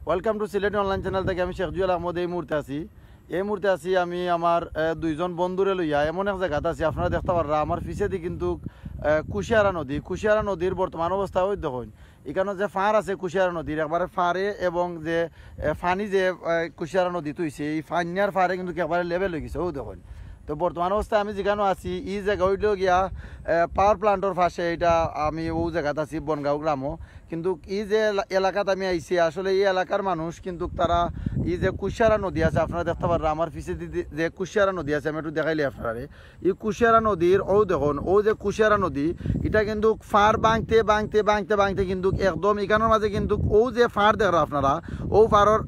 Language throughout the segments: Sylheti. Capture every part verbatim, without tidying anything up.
Welcome to Sylheti online channel থাকি আমি শেখ জুয়েল আহমদ। এই মুহূর্তে আছি, এই মুহূর্তে আছি আমি আমার আহ, দুইজন বন্ধুরে লইয়া এমন এক জাগাত আছি, আপনারা দেখতা পাররা আমার পিছেদি কিন্তু আহ, কুশিয়ারা নদী। কুশিয়ারা নদীর বর্তমান অবস্থা ওই দেখইন, ইকানো যে ফার আছে কুশিয়ারা নদীর একবারে ফারে এবং যে আহ, ফানি যে আহ, কুশিয়ারা নদীত অইছে, এই ফানিয়ার ফারে কিন্তু একবারে লেভেল অই গেছে। ও দেখইন, তো বর্তমান অবস্থায় আমি যেখানো আছি, ই জাগা অইলো গিয়া পাওয়ার প্লান্টর পাশে। এটা আমি ও জাগাত আছি বনগাঁও গ্রামো। কিন্তু ই যে এলা- এলাকাত আমি আইছি, আসলে এই এলাকার মানুষ কিন্তু তারা ই যে কুশিয়ারা নদী আছে, আপনারা দেখতা পাররা আমার পিছেদি যে কুশিয়ারা নদী আছে, আমি একটু দেখাইলি আপনারারে। ই কুশিয়ারা নদীর ও দেখইন, ও যে কুশিয়ারা নদী, এটা কিন্তু ফার ভাঙতে ভাঙতে ভাঙতে ভাঙতে কিন্তু একদম ইকানোর মাঝে কিন্তু ও যে ফার দেখরা আপনারা, ও ফারর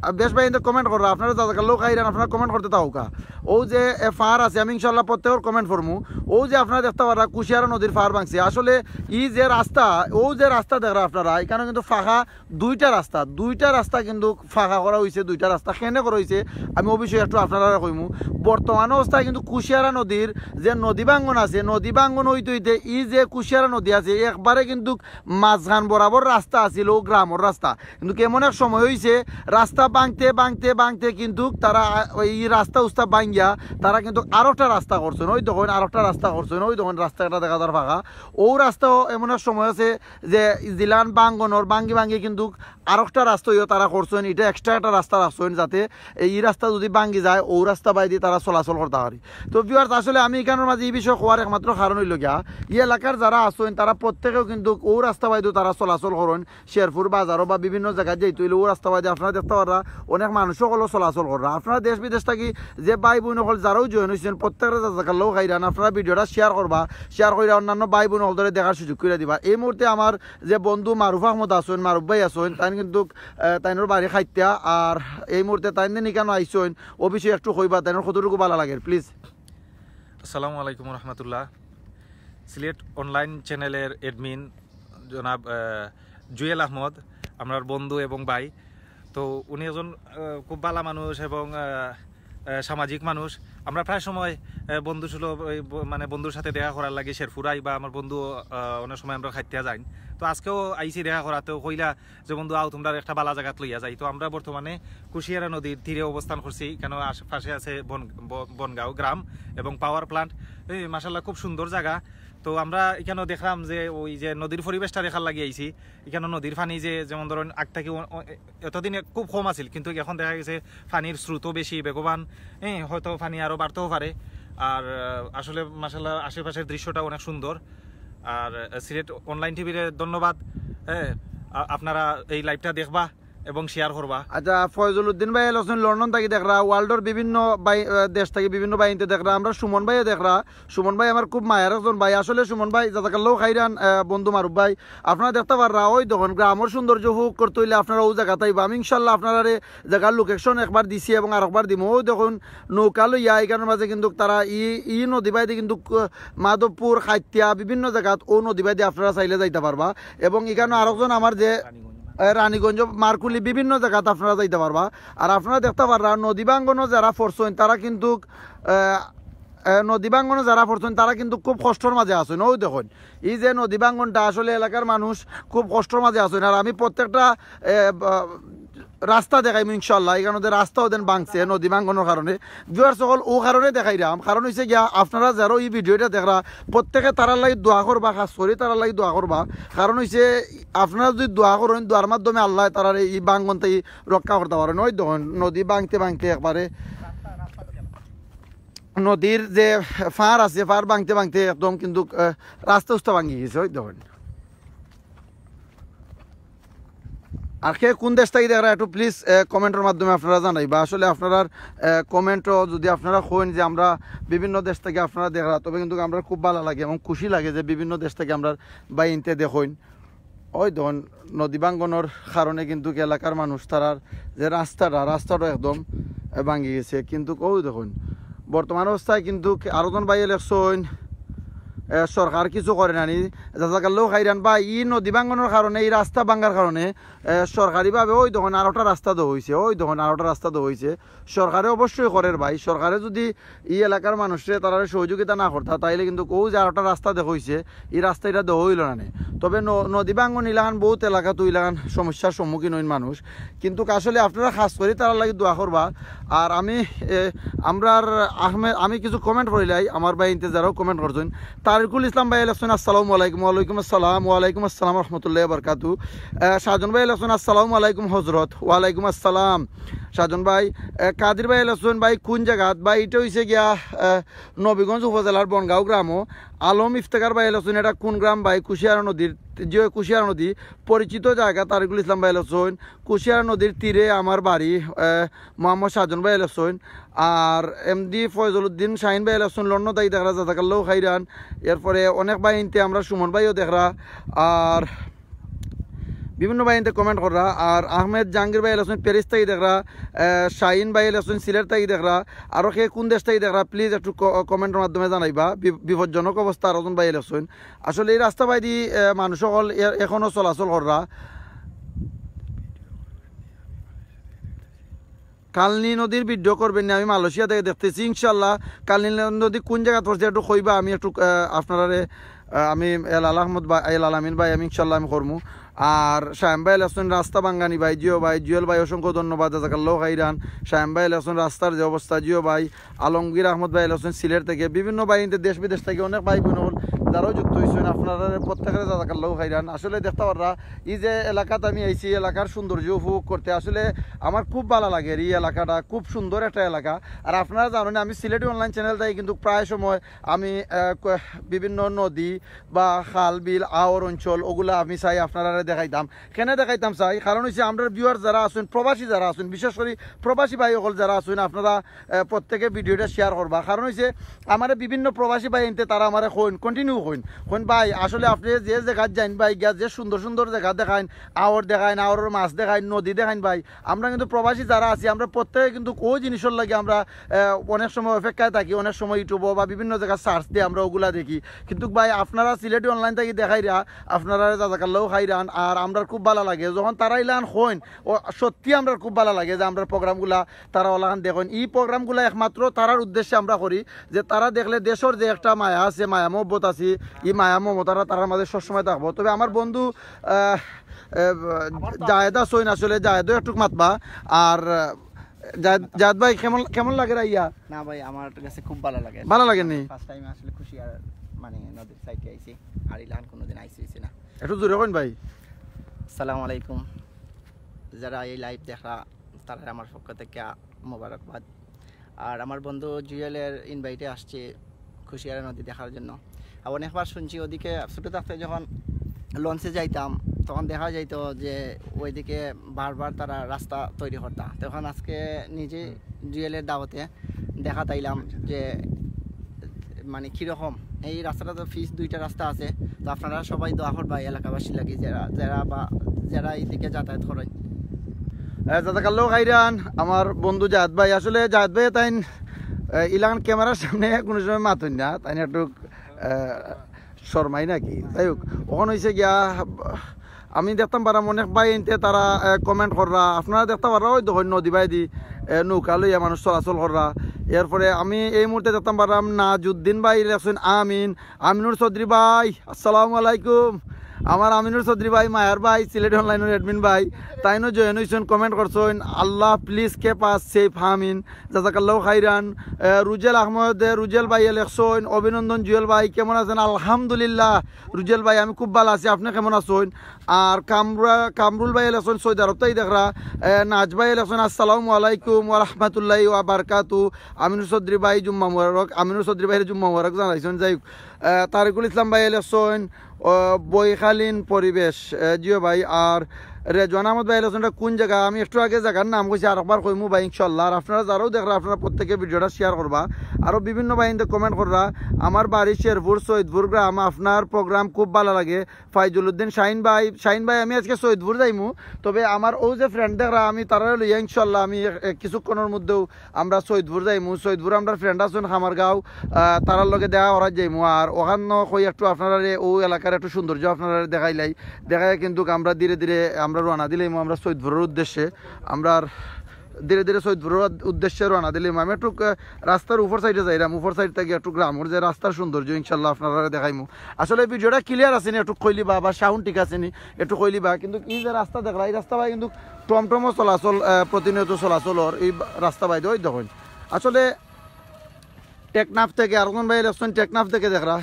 আহ, বেশ ভাইয়াইন্তে কমেন্ট কররা, আপনারা জাজাকাল্লাহ খাইরান, আপনারা কমেন্ট করতে থাকউক্কা। ও যে এ, ফার আছে, আমি ইনশাআল্লাহ প্রত্যেকর কমেন্ট পড়মু। ও যে আপনারা দেখতা পাররা কুশিয়ারা নদীর ফার ভাঙছে, আসলে ই যে রাস্তা, ও যে রাস্তা দেখরা আপনারা, ইকানো কিন্তু ফাঁকা দুইটা রাস্তা, দুইটা রাস্তা কিন্তু ফাঁকা করা অইছে, দুইটা রাস্তা কেনে করা অইছে আমি ও বিষয়ে একটু আপনারারে কইমু। বর্তমান অবস্থায় কিন্তু কুশিয়ারা নদীর যে নদী ভাঙ্গন আছে, নদী ভাঙ্গন অইতে অইতে ই যে কুশিয়ারা নদী আছে একবারে কিন্তু মাঝখান বরাবর রাস্তা আছিল, ও গ্রামর রাস্তা। কিন্তু এমন এক সময় অইছে, রাস্তা ভাঙতে ভাঙতে ভাঙতে কিন্তু তারা আ, ওই রাস্তা উস্তা ভাঙ্গিয়া তারা কিন্তু আরোটা রাস্তা করছইন। ওই দেখইন আরোটা রাস্তা করছইন, ওই দেখইন রাস্তা একটা দেখা যার ফাঁকা। ও রাস্তাও এমন এক সময় আছে যে জিলান ভাঙ্গনর ভাঙ্গি ভাঙ্গি কিন্তু আরোটা রাস্তা অইয়া তারা করছইন, এটা এক্সট্রা একটা রাস্তা রাখছইন, যাতে এই রাস্তা যদি ভাঙ্গি যায়, ও রাস্তা বাইদি তারা চলাচল করতা পারে। তো ভিউয়ার্স, আসলে আমি ইকানোর মাঝে ই বিষয়ে কওয়ার একমাত্র কারণ অইলো গিয়া, ই এলাকার যারা আছইন, তারা প্রত্যেকেও কিন্তু ও রাস্তা বাইদিও তারা চলাচল করইন। শেরপুর বাজারো বা বিভিন্ন জাগাত যাইতে অইলে ও রাস্তা বাইদি আপনারা দেখতা পাররা অনেক মানুষ অকলও চলাচল কররা। আপনারা দেশ বিদেশ থাকি যে ভাই বইন অকল যারাও জয়েন অইছইন, প্রত্যেকরে জাজাকাল্লাহ খাইরান। আপনারা ভিডিওটা শেয়ার করবা, শেয়ার কইরা অন্যান্য ভাই বইন অকলরে দেখার সুযোগ কইরা দিবা। এই মুহূর্তে আমার যে বন্ধু মারুফ আহমদ আছইন, মারুফ ভাই আছইন, তাইন কিন্তু আহ, তাইনর বাড়ি খাইতা। আর এই মুহূর্তে তাইন দিন ইকানো আইছইন, ও বিষয়ে একটু কইবা, তাইনর কতটুকু ভালা লাগের, প্লিজ। আসসালামু আলাইকুম রহমতুল্লাহ। সিলেট অনলাইন চ্যানেলের অ্যাডমিন জনাব আহ, জুয়েল আহমদ, আমরার বন্ধু এবং ভাই। তো উনি একজন আহ, খুব ভালা মানুষ এবং আহ, আহ, সামাজিক মানুষ। আমরা প্রায় সময় আহ, বন্ধু সুলভ, এই ব- মানে বন্ধুর সাথে দেখা করার লাগি শেরপুর আই বা আমার বন্ধু আহ, অনেক সময় আমরা খাইতে যাই। তো আজকেও আইছি দেখা করাতে, কইলা যে বন্ধু আও, তোমরা একটা ভালা জাগাত লইয়া যাই। তো আমরা বর্তমানে কুশিয়ারা নদীর তীরে অবস্থান করছি। এখানে আশেপাশে আছে বন- ব- বনগাঁও গ্রাম এবং পাওয়ার প্লান্ট। এই মাশাল্লাহ, খুব সুন্দর জাগা। তো আমরা এখানে দেখলাম যে ওই যে নদীর পরিবেশটা দেখার লাগি আইছি। এখানে নদীর পানি যে যেমন ধরুন আগ থাকি অ- অ- এতদিনে খুব কম আছিল, কিন্তু এখন দেখা গেছে পানির স্রোতও বেশি, বেগবান। হ্যাঁ, হয়তো পানি আরও বাড়তেও পারে। আর আহ, আসলে মাশাল্লাহ আশেপাশের দৃশ্যটা অনেক সুন্দর। আর আহ, সিলেট অনলাইন টিভিরে ধন্যবাদ। হ্যাঁ, আ- আপনারা এই লাইভটা দেখবা এবং শেয়ার করবা। আচ্ছা, ফয়জুল উদ্দিন ভাই আছইন লন্ডন থাকি দেখরা, ওয়ার্ল্ডর বিভিন্ন বাই- আহ, দেশ থাকি বিভিন্ন বাহিনীতে দেখরা, আমরা সুমন ভাইও দেখরা। সুমন ভাই আমার খুব মায়ার একজন ভাই। আসলে সুমন ভাই জাজাকাল্লাহ খাইরান, আহ, বন্ধু মারুফ ভাই, আপনারা দেখতা পাররা, ওই দেখইন গ্রামর সৌন্দর্য উপভোগ করতে অইলে আপনারা ও জাগাত আইবা। আমি ইনশাল্লাহ আপনারারে জাগার লোকেশন একবার দিছি এবং আরেকবার দিমু। ওই দেখইন নৌকা লইয়া ইকানোর মাঝে কিন্তু তারা ই ই নদী বাইদি কিন্তু আহ, মাধবপুর, খাইতিয়া বিভিন্ন জাগাত ও নদী বাইদি আপনারা চাইলে যাইতা পারবা। এবং ইকানো আরেকজন আমার যে আহ, রানীগঞ্জ, মারকুলি বিভিন্ন জাগাত আপনারা যাইতা পারবা। আর আপনারা দেখতা পাররা নদী ভাঙ্গনো যারা পড়ছইন তারা কিন্তু আহ, আহ, নদী ভাঙ্গনো যারা পড়ছইন তারা কিন্তু খুব কষ্টর মাঝে আছইন। ওই দেখইন ই যে নদী ভাঙ্গনটা, আসলে এলাকার মানুষ খুব কষ্টর মাঝে আছইন। আর আমি প্রত্যেকটা আহ, বা- রাস্তা দেখাইমু ইনশাল্লাহ। এখানে রাস্তাও দেন ভাঙছে নদী ভাঙ্গনর কারণে। ভিউয়ার্স অকল ও কারণে দেখাইরাম, কারণ অইছে গিয়া আপনারা যারা ই ভিডিওটা দেখরা প্রত্যেকে তারার লাগি দোয়া করবা, খাছ করি তারার লাগি দোয়া করবা। কারণ অইছে আপনারা যদি দোয়া করইন, দোয়ার মাধ্যমে আল্লায় তারারে ই ভাঙ্গন থাকি রক্ষা করতা পারইন। ওই দেখইন নদী ভাঙতে ভাঙতে একবারে নদীর যে ফার আছে, ফার ভাঙতে ভাঙতে একদম কিন্তু আহ, রাস্তা উস্তা ভাঙি গেছে। ওই দেখইন। আর কে কোন দেশ থাকি দেখরা একটু প্লিজ কমেন্টর মাধ্যমে আপনারা জানাইবা। আসলে আপনারার কমেন্টও যদি আপনারা কইন যে আমরা বিভিন্ন দেশ থাকি আপনারা দেখরা, তবে কিন্তু আমরার খুব ভালা লাগে এবং খুশি লাগে যে বিভিন্ন দেশ থাকি আমরার ভাইয়াইন্তে দেখইন। ওই দেখইন নদী ভাঙ্গনর কারণে কিন্তু এলাকার মানুষ তারার যে রাস্তাটা, রাস্তাটা একদম আহ, ভাঙি গেছে। কিন্তু ওই দেখইন বর্তমান অবস্থায় কিন্তু আরোজন ভাইয়ে লেখছইন সরকার কিছু করে না নি। জাজাকাল্লাহ খাইরান ভাই, ই নদী ভাঙ্গনর কারণে, ই রাস্তা ভাঙ্গার কারণে সরকারিভাবে ওই দেখইন আরোটা রাস্তা দেওয়া অইছে, ওই দেখইন আরোটা রাস্তা দেওয়া অইছে। সরকারে অবশ্যই করের ভাই, সরকারে যুদি ই এলাকার মানুষরে তারারে সহযোগিতা না করতা, তাইলে কিন্তু কও যে আরোটা রাস্তা দেওয়া অইছে, ই রাস্তা ইটা দেওয়া অইলো না নে। তবে ন-, নদী ভাঙ্গন ইলাখান বহুত এলাকাত ইলাখান সমস্যার সম্মুখীন অইন মানুষ, কিন্তু আসলে আপনারা খাছ করি তারার লাগি দোয়া করবা। আর আমি, এ, আমরার আহমেদ, আমি কিছু comment করিলাই, আমার ভাইয়াইন্তে যারাও comment করছইন। তারিকুল ইসলাম ভাইয়া লেখছইন, "আসসালামু আলাইকুম।" ওয়ালাইকুম আসসালাম, ওয়ালাইকুম আসসালাম রহমতুল্লাহ বারকাতু। আহ, সাজন ভাইয়া লেখছইন, "আসসালামু আলাইকুম হজরত।" ওয়ালাইকুম আসসালাম সাজন ভাই। আহ, কাদির ভাইয়া লেখছইন, "ভাই কুন জাগাত?" ভাই, ইটা অইছে গিয়া, আহ, নবীগঞ্জ উপজেলার বনগাঁও গ্রামো। আলম ইফতেখার ভাইয়া লেখছইন, "ইটা কুন গ্রাম ভাই?" কুশিয়ারা নদীর, জি অয়, কুশিয়ারা নদী, পরিচিত জাগা। তারিকুল ইসলাম ভাইয়া লেখছইন, "কুশিয়ারা নদীর তীরে আমার বাড়ি।" আহ, মোহাম্মদ সাজন ভাইয়া লেখছইন। আর এমডি ফয়জল উদ্দিন শাহিন ভাইয়া লেখছইন, "লন্ডন থাকি দেখরা, জাজাকাল্লাহ খাইরান।" এরপরে অনেক ভাইয়াইন্তে, আমরা সুমন ভাইও দেখরা, আর বিভিন্ন ভাইয়াইন্তে comment কররা। আর আহমেদ জাহাঙ্গীর ভাইয়া লেখছইন, "প্যারিস থাকি দেখরা।" আহ, শাহিন ভাইয়া লেখছইন, "সিলেট থাকি দেখরা।" আরো কে কুন দেশ থাকি দেখরা, please একটু ক-, comment-র মাধ্যমে জানাইবা। বি-, বিপজ্জনক অবস্থা আরো জন ভাইয়া লেখছইন। আসলে ই রাস্তা বায়দি, আহ, মানুষ অকল এ-, এখনো চলাচল কররা। কালনি নদীর video করবেন নি, আমি মালয়েশিয়া থাকি দেখতেছি। ইনশাল্লাহ, কালনি নদী কুন জাগাত পড়ছে একটু কইবা, আমি একটু, আহ, আপনারারে, আহ, আমি এলাল আহমদ ভাই, এলাল আমিন ভাই, আমি ইনশাল্লাহ আমি করমু। আর শায়েম ভাইয়া লেখছইন, "রাস্তা ভাঙ্গানি ভাই।" জি অয় ভাই, জুয়েল ভাই, অসংখ্য ধন্যবাদ, জাজাকাল্লাহ খাইরান। শায়েম ভাইয়া লেখছইন, "রাস্তার যে অবস্থা।" জি অয় ভাই। আলমগীর আহমদ ভাইয়া লেখছইন সিলেট থাকি। বিভিন্ন ভাইয়াইন্তে দেশ বিদেশ থাকি অনেক ভাই বইন অকল যারাও যুক্ত অইছইন, আপনারারে প্রত্যেকরে জাজাকাল্লাহ খাইরান। আসলে দেখতা পাররা, ই যে এলাকাত আমি আইছি, এলাকার সৌন্দর্য উপভোগ করতে আসলে আমার খুব ভালা লাগের। ই এলাকাটা খুব সুন্দর একটা এলাকা। আর আপনারা জানইন, আমি সিলেটি online channel থাকি কিন্তু প্রায় সময় আমি, আহ, ক-, বিভিন্ন নদী বা খাল বিল, আওর অঞ্চল, ওগুলা আমি চাই আপনারারে দেখাইতাম। কেনে দেখাইতাম চাই? কারণ অইছে, আমরার viewer যারা আছইন, প্রবাসী যারা আছইন, বিশেষ করি প্রবাসী ভাই অকল যারা আছইন, আপনারা, আহ, প্রত্যেকে video-টা share করবা। কারণ অইছে, আমারে বিভিন্ন প্রবাসী ভাইয়াইন্তে তারা আমারে কইন, continue কইন, কইন, "ভাই, আসলে আপনে যে জাগাত যাইন ভাই, গিয়া যে সুন্দর সুন্দর জাগা দেখাইন, আওর দেখাইন, আওরর মাছ দেখাইন, নদী দেখাইন ভাই, আমরা কিন্তু প্রবাসী যারা আছি, আমরা প্রত্যেকে কিন্তু ওই জিনিসর লাগি আমরা, আহ, অনেক সময় অপেক্ষায় থাকি, অনেক সময় YouTube-ও বা বিভিন্ন জাগাত search দিয়া আমরা ওগুলা দেখি।" কিন্তু ভাই, আপনারা সিলেটি online থাকি দেখাইরা, আপনারারে জাজাকাল্লাহ খাইরান, আর আমরার খুব ভালা লাগে যখন তারা ইলান কইন, ও সত্যি আমরার খুব ভালা লাগে যে আমরার program-গুলা তারা ওলাখান দেখইন। ই program-গুলা একমাত্র তারার উদ্দেশ্যে আমরা করি, যে তারা দেখলে দেশর যে একটা মায়া আছে, মায়া মহব্বত আছে, ই মায়া মমতাটা তারার মাঝে সবসময় থাকবো। তবে আমার বন্ধু, আহ, আহ, জায়েদ আছইন, আসলে জায়েদও একটুক মাতবা। আর, আহ, জায়েদ, জায়েদ ভাই, কেমন, কেমন লাগের আইয়া? না ভাই, আমার কাছে খুব ভালা লাগে। ভালা লাগেনি? First time আসলে কুশিয়ারা, মানে, নদীর side-এ আইছি, আর ইলান কোনোদিন আইছি অইছে না। একটু জোরে কইন ভাই। আসসালামু আলাইকুম। যারা এই live দেখরা, তারারে আমার পক্ষ থাকি মোবারকবাদ। আর আমার বন্ধু জুয়েলের invite-এ আসছি কুশিয়ারা নদী দেখার জন্য। আর অনেকবার শুনছি, ওদিকে ছোটো থাকতে যখন লঞ্চে যাইতাম, তখন দেখা যাইতো যে ওইদিকে বারবার তারা রাস্তা তৈরি করতা। তখন আজকে নিজে জুয়েলের দাওয়াতে দেখাত আইলাম যে, মানে, কীরকম এই রাস্তাটা। তো pitch দুইটা রাস্তা আছে, তো আপনারা সবাই দোয়া করবা এই এলাকাবাসীর লাগি, যারা, যারা বা যারা এইদিকে যাতায়াত করেন। এ, জাজাকাল্লাহ খাইরান, আমার বন্ধু জায়েদ ভাই। আসলে জায়েদ ভাই তাইন, এ, ইলান camera-র সামনে কোনো সময় মাতইন না, তাইন একটু, এ, শরমাই নাকি। যাই হোক, অখন অইছে গিয়া, আমি দেখতাম পারলাম অনেক ভাইয়াইন্তে তারা, এ, comment কররা, আপনারা দেখতা পাররা ওই দেখইন নদী বায়দি, এ, নৌকা লইয়া মানুষ চলাচল কররা। এরপরে আমি এই মুহূর্তে দেখতাম পারলাম নাজউদ্দিন ভাই লেখছইন আমিন, আমিনুর চৌধুরী ভাই, আসসালামু আলাইকুম। আমার আমিনুর চৌধুরী ভাই, মায়ার ভাই, সিলেটি online-র admin ভাই, তাইনও join অইছইন, comment করছইন, "আল্লাহ please keep us safe, আমিন।" জাজাকাল্লাহ খাইরান। এ, রুজেল আহমদ, এ, রুজেল ভাইয়ে লেখছইন, "অভিনন্দন জুয়েল ভাই, কেমন আছেন?" আলহামদুলিল্লাহ রুজেল ভাই, আমি খুব ভালা আছি, আপনে কেমন আছইন? আর কামরা-, কামরুল ভাইয়ে লেখছইন, "সৌদি আরব থাকি দেখরা।" এ, নাজ ভাইয়ে লেখছইন, "আসসালামু আলাইকুম ওয়া রাহমাতুল্লাহি ওয়া বারাকাতু।" আমিনুর চৌধুরী ভাই জুম্মা মোবারক, আমিনুর চৌধুরী ভাইরে জুম্মা মোবারক জানাইছইন। যাই হোক, আহ, তারিকুল ইসলাম ভাইয়ে লেখছইন, আহ, বৈকালীন পরিবেশ, আহ, জি অয় ভাই। আর, আহ, রেজওয়ান আহমদ ভাই লেখছইন, এটা কোন জাগা? আমি একটু আগে জাগার নাম কইছি, আরকবার কইমু ভাই ইনশাআল্লাহ। আর আপনারা যারাও দেখরা, আপনারা প্রত্যেকে ভিডিওটা শেয়ার করবা। আরও বিভিন্ন ভাইন্তে কমেন্ট কররা, আমার বাড়ি শেরপুর সৈয়দপুর গ্রাম, আপনার প্রোগ্রাম খুব ভালা লাগে। ফাইজুল উদ্দিন শাহিন ভাই, শাহিন ভাই, আমি আজকে সৈয়দপুর যাইমু, তবে আমার অউ যে ফ্রেন্ড দেখরা, আমি তারারে লইয়া ইনশাআল্লাহ আমি এক, এক কিছুক্ষণর মধ্যেউ আমরা সৈয়দপুর যাইমু। সৈয়দপুর আমরার ফ্রেন্ড আছইন খামারগাঁও, আহ, তারার লগে দেখা করাত যাইমু। আর অখানো কই একটু আপনারারে অউ এলাকার একটু সৌন্দর্য আপনারারে দেখাইলাই। দেখাইয়া কিন্তুক আমরা ধীরে ধীরে আমরা রওনা দিলাইমু আমরা সৈয়দপুরর উদ্দেশ্যে। আমরার ধীরে ধীরে সৈয়দপুরর উদ্দেশ্যে রওনা দিলাইমু। আমি একটু, আহ, রাস্তার উপর সাইডে যাইরাম, উপর সাইড থাকি একটু গ্রামর যে রাস্তার সৌন্দর্য ইনশাআল্লাহ আপনারারে দেখাইমু। আসলে ভিডিওটা ক্লিয়ার আছে নি একটু কইলিবা, বা সাউন্ড ঠিক আছে নি একটু কইলিবা। কিন্তুক ই যে রাস্তা দেখরা, ই রাস্তা বায় কিন্তুক টমটমও চলাচল, আহ, প্রতিনিয়ত চলাচল অর ই বা-, রাস্তা বায় দিয়া। অউ দেখইন, আসলে টেকনাফ থাকি আরকজন ভাই লেখছইন, টেকনাফ থাকি দেখরা।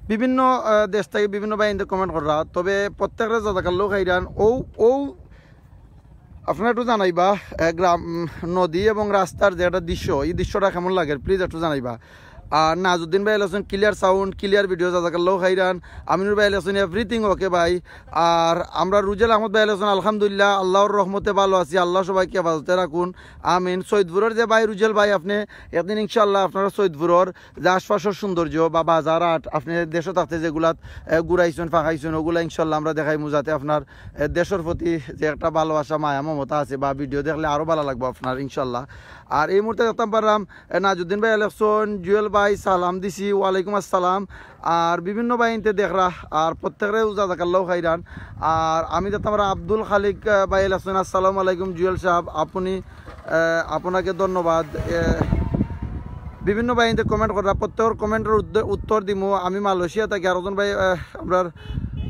বিভিন্ন, আহ, দেশ থাকি বিভিন্ন ভাইন্তে কমেন্ট কররা, তবে প্রত্যেকরে জাজাকাল্লাহ খাইরান। অউ, অউ আপনারা একটু জানাইবা, আহ, গ্রাম, উম, নদী এবং রাস্তার যে একটা দৃশ্য, ই দৃশ্যটা কেমন লাগে, প্লিজ একটু জানাইবা। আর নাজউদ্দিন ভাই লেখছইন, ক্লিয়ার সাউন্ড, ক্লিয়ার ভিডিও, জাজাকাল্লাহ খাইরান। আমিনুর ভাই লেখছইন, এভরিথিং ওকে ভাই। আর আমরা রুজেল আহমদ ভাই লেখছইন, আলহামদুলিল্লাহ, আল্লাহর রহমতে ভালা আছি, আল্লাহ সবাইকে হেফাজতে রাখুন, আমিন। সৈয়দপুরর যে ভাই রুজেল ভাই, আপনে একদিন ইনশাআল্লাহ আপনারা সৈয়দপুরর যে আশপাশর সৌন্দর্য বা বাজার হাট, আপনে দেশো থাকতে যেগুলাত, এ, ঘুরাইছইন, ফাঁকাইছইন, অগুলা ইনশাআল্লাহ আমরা দেখাইমু, যাতে আপনার, এ, দেশর প্রতি যে একটা ভালোবাসা, মায়া, মমতা আছে বা ভিডিও দেখলে আরও ভালা লাগবো আপনার ইনশাআল্লাহ। আর এই মুহূর্তে দেখতাম পারলাম, এ, নাজউদ্দিন ভাই লেখছইন, জুয়েল ভাই সালাম দিছি, ওয়ালাইকুম আসসালাম। আর বিভিন্ন ভাইন্তে দেখরা, আর প্রত্যেকরে জাজাকাল্লাহ খাইরান। আর আমি দেখতাম পারলাম আব্দুল খালিক, আহ, ভাই লেখছইন, আসসালামু আলাইকুম জুয়েল সাহেব, আপনি, আহ, আপনাকে ধন্যবাদ। এ, বিভিন্ন ভাইন্তে কমেন্ট কররা, প্রত্যেকর কমেন্টর উদ্দে-, উত্তর দিমু। আমি মালয়েশিয়া থাকি, আরকজন ভাই, আহ, আমরার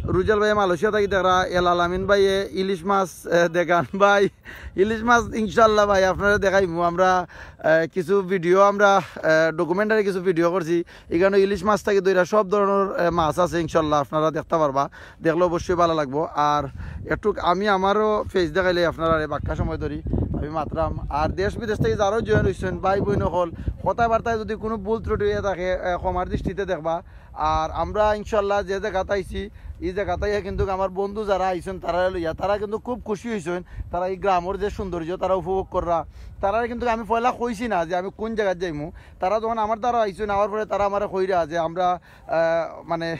রুজেল ভাই মালয়েশিয়া থাকি দেখরা, এলাল আমিন ভাইয়ে ইলিশ মাছ, আহ, দেখান ভাই। ইলিশ মাছ ইনশাআল্লাহ ভাই আপনারে দেখাইমু। আমরা, আহ, কিছু ভিডিও, আমরা, আহ, ডকুমেন্টারি কিছু ভিডিও করছি। ইখানো ইলিশ মাছ থাকি ধইরা সব ধরনর, আহ, মাছ আছে ইনশাআল্লাহ, আপনারা দেখতা পারবা। দেখলে অবশ্যই ভালা লাগবো। আর একটু আমি আমারও ফেস দেখাইলে আপনারারে বাক্কা সময় ধরি আমি মাতরাম। আর দেশ বিদেশ থাকি যারাও জয়েন অইছইন, ভাই বইন অকল, কথাবার্তায় যুদি কুনু ভুল ত্রুটি অইয়া থাকে, আহ, ক্ষমার দৃষ্টিতে দেখবা। আর আমরা ইনশাআল্লাহ যে জাগাত আইছি, ই জাগাত আইয়া কিন্তুক আমার বন্ধু যারা আইছইন, তারারে লইয়া, তারা কিন্তুক খুব খুশি অইছইন। তারা ই গ্রামর যে সৌন্দর্য, তারা উপভোগ কররা। তারারে কিন্তুক আমি পয়লা কইছি না যে আমি কুন জাগাত যাইমু। তারা যখন আমার দ্বারা আইছইন, আওয়ার পরে তারা আমারে কইরা যে আমরা, আহ, মানে,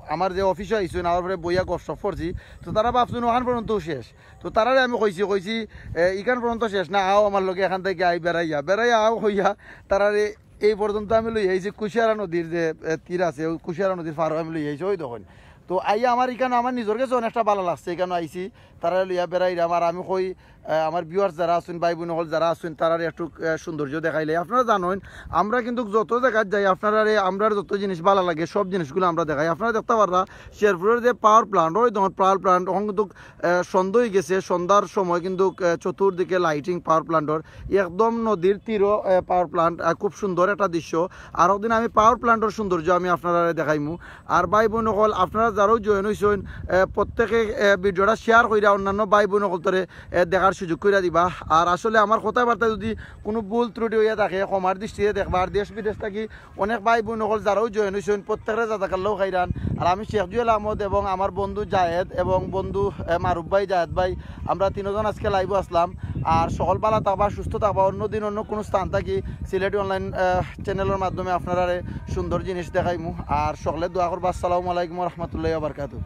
আমার যে অফিসো আইছইন, আওয়ার পরে বইয়া গপশপ করছি। তো তারা ভাবছইন অখান পর্যন্ত শেষ। তো তারারে আমি কইছি, কইছি, এ, ইখান পর্যন্ত শেষ না, আও আমার লগে, এখান থাকি আই বেড়াইয়া, বেড়াইয়া আও কইয়া তারারে এই পর্যন্ত আমি লই আইছি কুশিয়ারা নদীর যে, এ, তীর আছে, অউ কুশিয়ারা নদীর পারো আমি লই আইছি, অউ দেখইন। তো আইয়া আমার ইখান আমার নিজর গেছে অনেকটা ভালা লাগছে, ইখানো আইছি, তারারে লইয়া বেড়াইরাম। আর আমি কই, এ, আমার ভিউয়ার্স যারা আছইন, ভাই বইন অকল যারা আছইন, তারারে একটু, এ, সৌন্দর্য দেখাইলে। আপনারা জানইন, আমরা কিন্তুক যত জাগাত যাই, আপনারারে, আমরার যত জিনিস ভালা লাগে, সব জিনিসগুলা আমরা দেখাই। আপনারা দেখতা পাররা, শেরপুরর যে পাওয়ার প্ল্যান্ট, অউ দেখইন পাওয়ার প্ল্যান্ট, অখন কিন্তুক আহ, সন্ধ্যা অইগেছে, সন্ধ্যার সময় কিন্তুক, আহ, চতুর্দিকে লাইটিং পাওয়ার প্ল্যান্টর, একদম নদীর তীরো, আহ, পাওয়ার প্ল্যান্ট, আহ, খুব সুন্দর একটা দৃশ্য। আরক দিন আমি পাওয়ার প্ল্যান্টর সৌন্দর্য আমি আপনারারে দেখাইমু। আর ভাই বইন অকল, আপনারা যারাও জয়েন অইছইন, আহ, প্রত্যেকে, আহ, ভিডিওটা শেয়ার কইরা অন্যান্য ভাই বইন অকলতরে, আহ, দেখার সুযোগ কইরা দিবা। আর আসলে আমার কথাবার্তা যুদি কুনু ভুল ত্রুটি অইয়া থাকে, ক্ষমার দৃষ্টিতে দেখবা। আর দেশ বিদেশ থাকি অনেক ভাই বইন অকল যারাও জয়েন অইছইন, প্রত্যেকরে জাজাকাল্লাহ খাইরান। আর আমি শেখ জুয়েল আহমদ এবং আমার বন্ধু জায়েদ এবং বন্ধু, এ, মারুফ ভাই, জায়েদ ভাই, আমরা তিনজন আজকে লাইভো আছলাম। আর সকল ভালা থাকবা, সুস্থ থাকবা। অন্য দিন অন্য কুনু স্থান থাকি সিলেটি অনলাইন, এ, চ্যানেলর মাধ্যমে আপনারারে সুন্দর জিনিস দেখাইমু। আর সকলে দোয়া করবা। আসসালামু আলাইকুম ওয়া রাহমাতুল্লাহি ওয়া বারাকাতুহু।